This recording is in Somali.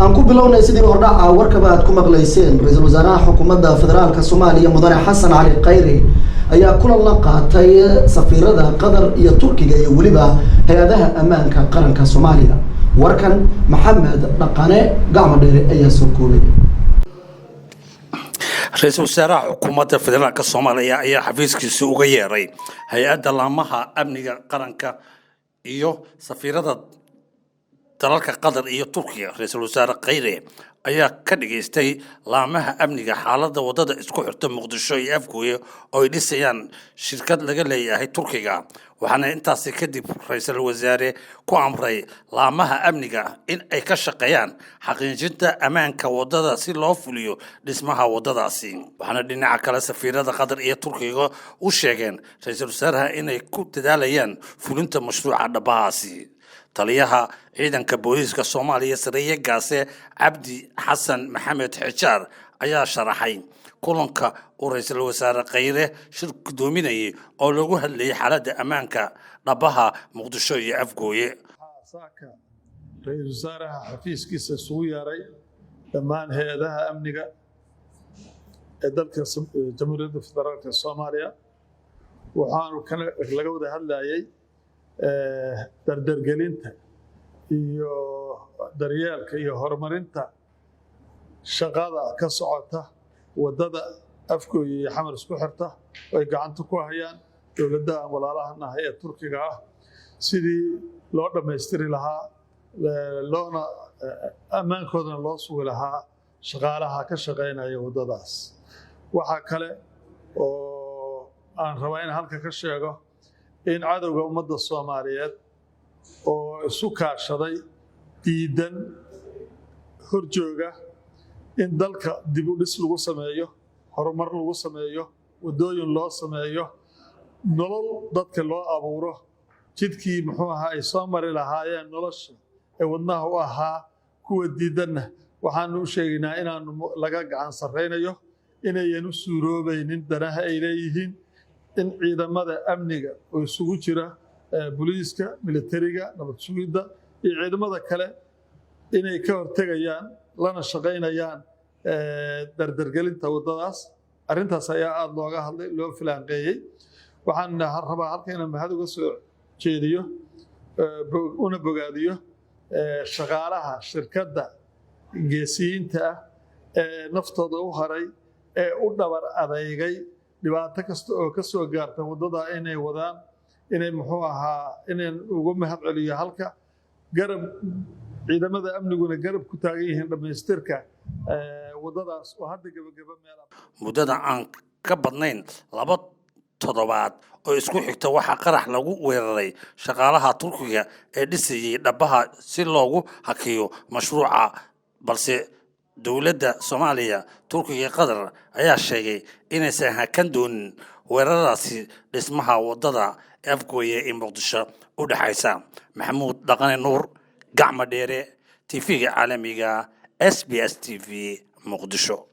Aan ku bilownay sidii hordhaca warkaba aad ku maqlayseen, ra-iisul wasaaraha xukuumadda federaalka Soomaaliya, mudane Xasan Cali Khayre, ayaa kulan la qaatay safiirada Qatar iyo Turkiga iyo weliba hay-adaha ammaanka qaranka Soomaaliya. Warkan Maxamed Dhaqane Gacmo Dheere ayaa soo koobay. Ra-iisul wasaaraha xukuumadda federaalka Soomaaliya ayaa xafiiskiisa uga yeeray hay-adda laamaha amniga qaranka iyo safiirada dalalka Qatar iyo Turkiga. Ra-iisul wasaare Khayre ayaa ka dhageystay laamaha amniga xaaladda waddada isku xirta Muqdisho iyo Afgooye oo ay dhisayaan shirkad laga leeyahay Turkiga. Waxaana intaasi kadib ra-iisul wasaare ku amray laamaha amniga in ay ka shaqeeyaan xaqiijinta ammaanka waddada si loo fuliyo dhismaha waddadaasi. Waxaana dhinaca kale safiirada Qatar iyo Turkiga u sheegeen ra-iisul wasaaraha inay ku dadaalayaan fulinta mashruuca dhabahaasi. Taliyaha ciidanka booliiska Soomaaliya, sareeye gaase Cabdi Xasan Maxamed Xijaar, ayaa sharaxay kulanka uu ra-iisul wasaare Khayre shir gudoominayay oo loogu hadlayay xaaladda ammaanka dhabaha Muqdisho iyo Afgooye. Saaka ra-iisul wasaaraha xafiiskiisa isugu yeeray dhammaan hay-adaha amniga ee dalka Jamhuuriyadda Federaalka Soomaaliya. Waxaanu laga wada hadlayay dardargelinta iyo daryeelka iyo horumarinta shaqada ka socota waddada Afgooye iyo Xamar isku xirta oo ay gacanta ku hayaan dowladda aan walaalaha nahay ee Turkiga ah, sidii loo dhammaystiri lahaa, loona ammaankoodana loo sugi lahaa shaqaalaha ka shaqaynaya waddadaas. Waxaa kale oo aan rabaa in halka ka sheego in cadowga ummadda Soomaaliyeed oo isu kaashaday diidan horjooga in dalka dib u dhis lagu sameeyo, horumar lagu sameeyo, waddooyin loo sameeyo, nolol dadka loo abuuro, jidkii muxuu ahaa ay soo mari lahaayeen nolosha ee wadnaha u ahaa kuwa diidanna, waxaanu u sheegaynaa inaanu laga gacan sarraynayo, inayan u suuroobaynin danaha ay leeyihiin, in ciidamada amniga oo isugu jira booliiska, militariga, nabad sugidda iyo ciidamada kale inay ka hortegayaan lana shaqaynayaan dardargelinta waddadaas. Arrintaas ayaa aada looga hadlay, loo filaanqeeyey. Waxaan rabaa halka inaan mahad uga soo jeediyo una bogaadiyo shaqaalaha shirkadda geesiyiinta ah ee naftooda u haray ee u dhabar adeygay dhibaato kasta oo ka soo gaarta waddada inay wadaan, inay muxuu ahaa inaan ugu mahad celiyo halka garab ciidamada amniguna garab ku taagan yihiin dhammaystirka waddadaas oo hadda gebageba meel. Muddada aan ka badnayn 2 toddobaad oo isku xigta, waxaa qarax lagu weeraray shaqaalaha Turkiga ee dhisayay dhabaha si loogu hakiyo mashruuca, balse dowladda Soomaaliya, Turkiga iyo Qatar ayaa sheegay inaysan hakan doonin weeraradaasi dhismaha waddada Afgooye ee Muqdisho u dhexaysa. Maxamuud Dhaqane Nuur Gacmo Dheere, TV-ga caalamiga SBS TV, Muqdisho.